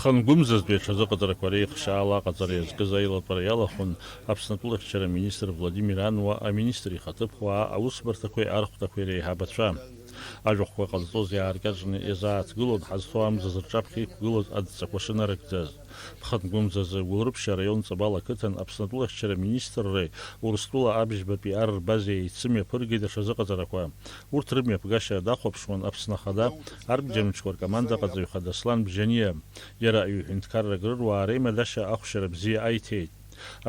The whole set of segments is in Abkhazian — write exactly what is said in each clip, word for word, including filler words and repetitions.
Хангәымзазтәи аҽазыҟаҵарақәа реихшьаала аҟаҵара иазкыз аилатәара иалахәын Аԥсны атәылахьчара аминистр Владимир Ануа, аминистр ихаҭыԥуаа, аусбарҭақәеи архәҭақәеи реиҳабацәа. Ажәахәқәа ҟазҵоз иааркьаҿны иазааҭгылон ҳазҭоу амзазы рҿаԥхьа иқәгылаз адҵақәа шынарыгӡаз. Ԥхынгәымзазы Гәылрыԥшь араион Ҵабал ақыҭан Аԥсны атәылахьчара аминистрреи Урыстәыла абжьбатәи ар рбазеи еицымҩаԥыргеит аҽазыҟаҵарақәа. Урҭ рымҩаԥгашьа дахәаԥшуан Аԥсны Ахада арбџьармчқәа ркомандаҟаҵаҩ Хадаслан Бжьаниа. Иара аҩ-ҳәынҭқаррак рыруаа реимадашьа ахәшьара бзиа аиҭеит.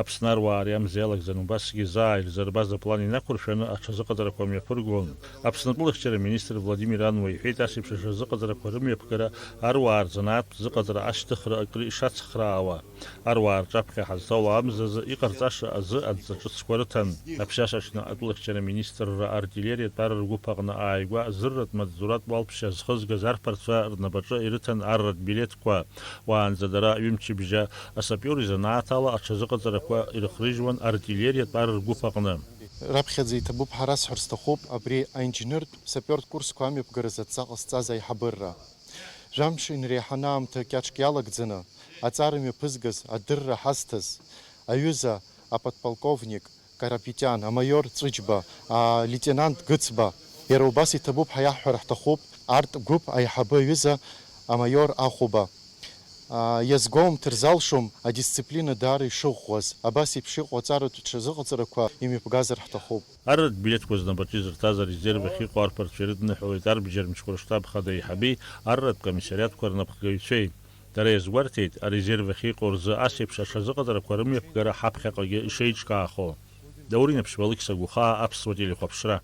Аԥсны аруаа ари амза иалагӡаны убасгьы заа ирзырбаз аплан инақәыршәаны аҽазыҟаҵарақәа мҩаԥыргон. Аԥсны атәылахьчара аминистр Владимир Ануа иҳәеит, ас еиԥш аҽазыҟаҵарақәа рымҩаԥгара аруаа рзанааҭтә зыҟаҵара ашьҭыхра акры ишацхраауа. Аруаа рҿаԥхьа ҳазҭало амзазы иҟарҵаша азы адҵа ҿыцқәа рыҭан. Аԥшьашаҽны атәылахьчара аминистрра артиллериатә ар ргәыԥ аҟны ааигәа зырратә маҵзуратә уалԥшьа зхызгаз арԥарцәа рнапаҿы ирыҭан арратә билеҭқәа. Уаанӡа дара ҩымчыбжьа асапиор изанааҭ ала аҽазыҟаҵарақәа ирыхрыжьуан артиллериатә ар ргәыԥ аҟны. Раԥхьаӡа иҭабуп ҳәа расҳәар сҭахуп, абри аинженертә сапиортә курсқәа амҩаԥгаразы адҵа ҟазҵаз аиҳабырра. Жәамш инреиҳаны аамҭа кьаҿк иалагӡаны, аҵара мҩаԥызгаз, адырра ҳазҭаз, аҩыза аподполковник Карапетиан, амаиор Ҵәыџьба, алеитенант Гыцба, иара убас иҭабуп ҳәа иаҳҳәар ҳҭахуп, арҭ гәыԥ аиҳабы аҩыза амаиор Ахәба. Иазгәоумҭар залшом адисциплина даара ишыӷәӷәаз, абас еиԥш иҟоу аҵаратә ҽазыҟаҵарақәа имҩаԥгазар ҳҭахуп. Арратә билеҭқәа знапаҿы изырҭаз арезерв ахь иҟоу арԥарцәа ирыдныҳәалеит арбџьармчқәа рштаб хада аиҳаби арратә комиссариатқәа рнапхгаҩцәеи. Дара иазгәарҭеит, арезерв ахь иҟоу рзы ас еиԥш аҽазыҟаҵарақәа рымҩаԥгара ҳаԥхьаҟагьы ишеиҿкаахо. Даур Инаԥшьба, Алықьса Гәхаа, Аԥсуа телехәаԥшра.